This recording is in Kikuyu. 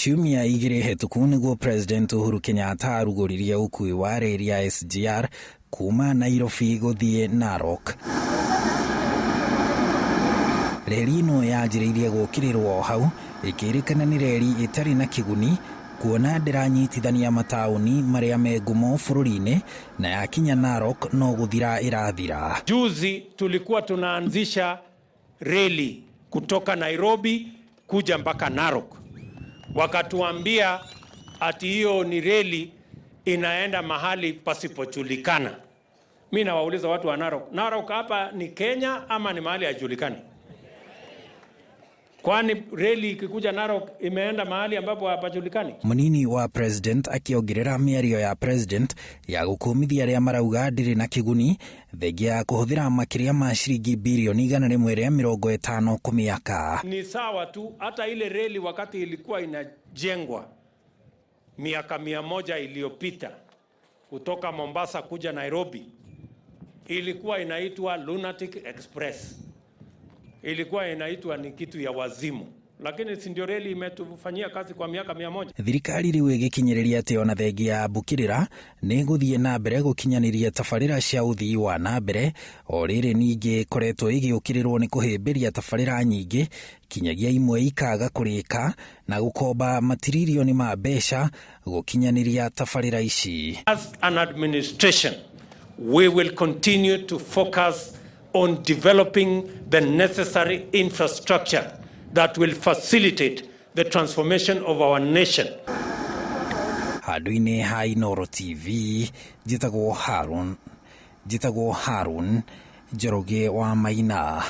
Ciumia 2 hetũku nĩguo President Uhuru Kenyatta arugũririe ũkui wa reri ya SGR kuma Nairobi gũthiĩ Narok. Reri ĩno yanjĩrĩirie gũkĩrĩrwo o hau ĩkĩrĩkana nĩ reri ĩtarĩ na kĩguni kuona ndĩranyitithania mataũni marĩa me ngumo bũrũri-inĩ na yakinya Narok no gũthira ĩrathira. Juzi tulikuwa tunaanzisha reli kutoka Nairobi kuja mpaka Narok, wakatuambia ati hiyo ni reli inaenda mahali pasipojulikana. Mi nawauliza watu wa Narok, Narok hapa ni Kenya ama ni mahali hajulikani? Kwani reli ikikuja Narok imeenda mahali ambapo hapajulikani? Munini wa President akĩongerera mĩario ya President ya gũkũmithia arĩa marauga ndĩrĩ na kĩguni thengia ya kũhũthĩra makĩria ma ciringi birioni 150 kũmĩaka. Ni sawa tu, hata ile reli wakati ilikuwa inajengwa miaka 100 iliyopita kutoka Mombasa kuja Nairobi ilikuwa inaitwa Lunatic Express, ilikuwa inaitwa ni kitu ya wazimu, lakini si ndio reli imetufanyia kazi kwa miaka 100. Thirikari rĩu ĩgĩkinyĩrĩria atĩ ona thengia ya mbũkĩrĩra nĩ ĩgũthiĩ na mbere gũkinyanĩria tabarĩra cia ũthii wa na mbere o rĩrĩ ningĩ ĩkoretwo ĩgĩũkĩrĩrwo nĩ kũhĩmbĩria tabarĩra nyingĩ kinyagia imwe ikaga kũrĩka na gũkomba matiririoni ma mbeca gũkinyanĩria tabarĩra ici. As an administration, we will continue to focus on developing the necessary infrastructure that will facilitate the transformation of our nation. Handũ-inĩ ha Inooro TV, njĩtagwo Harun, njĩtagwo Harun Njoroge wa Maina.